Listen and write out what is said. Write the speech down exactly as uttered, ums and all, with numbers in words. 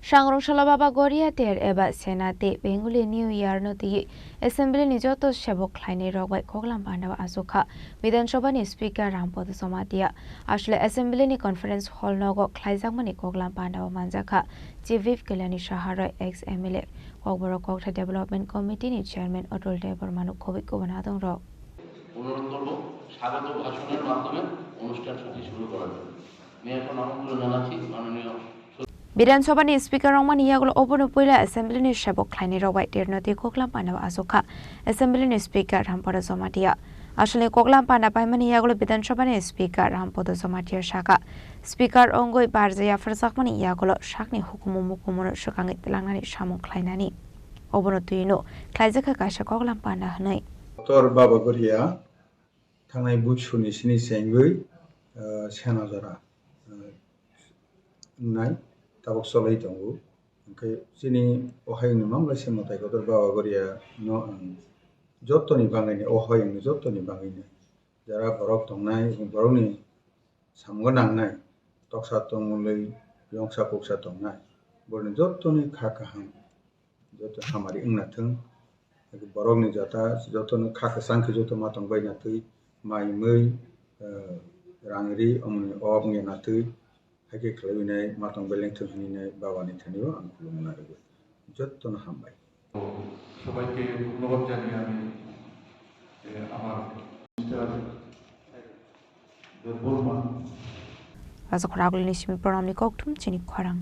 Sangrong salo Baba Goria ter eba Sena tei Bengali New Year no twi Assembly ni joto sebok khlainai rok bai koklam panda o achuk kha Bidhan Sabha ni Speaker Ram Podo Jamatia. Asole Assembly ni Conference Hall nogo khlaijakmani koklam panda o manjak kha Chief Whip Kalyani Saha Roy, ex M L A, Kokborok Kokthai Development Committee ni Chairman Atul Debbarma no khobwi kubun adong rok. অনুরোধ করব স্বাগত ভাষণের মাধ্যমে অনুষ্ঠান সূচি শুরু করার জন্য। আমি এখন আমন্ত্রণ জানাচ্ছি মাননীয় Bidhan Sabha ni Speaker rok mani yagulo obono puila Assembly ni sebok khlainai rok bai terno tei koklam panda o achuk kha Assembly ni Speaker Ram Podo Jamatia. Asole koklam panda paimani yagulo Bidhan Sabha ni Speaker Ram Podo Jamatia saka, Speaker ongoi barja yapharjakmani yagulo sakni hukumu mukumu no swkangwi tlangnani samung khlainani. Obono twino khlaijakha kaisa koklam panda hwnwi. Doctor Baba Goria thangnai buisuni sini chengwi, ah, Sena jora, ah, wngnai tabok cholwi tongo. Hwnkhe chini o hayungni mamlai se mwtai kotor Baba Goria no ang jotoni bangwini, o hayungni jotoni bangwini jara borok tongnai, borokni samungo nangnai, toksa tongmulwi yongsa kuksa tongnai, borokni jotoni kha kaham, joto hamari wngna thung. Borokni jata jotono kha kwchang khe joto ma tongbai na twi, mai mwi, eh, rang ri omoni ob wngya na twi, hai khe khlaiwi nai ma tongbai leng thung hinwi nai Babani thani o ang khulumna rwgwi. Jotono hambai. সবাইকে ধন্যবাদ জানিয়ে আমি, এ, আমার মিস্টার Debbarma Raja Khoragulini simi program ni kokthum chini khorang.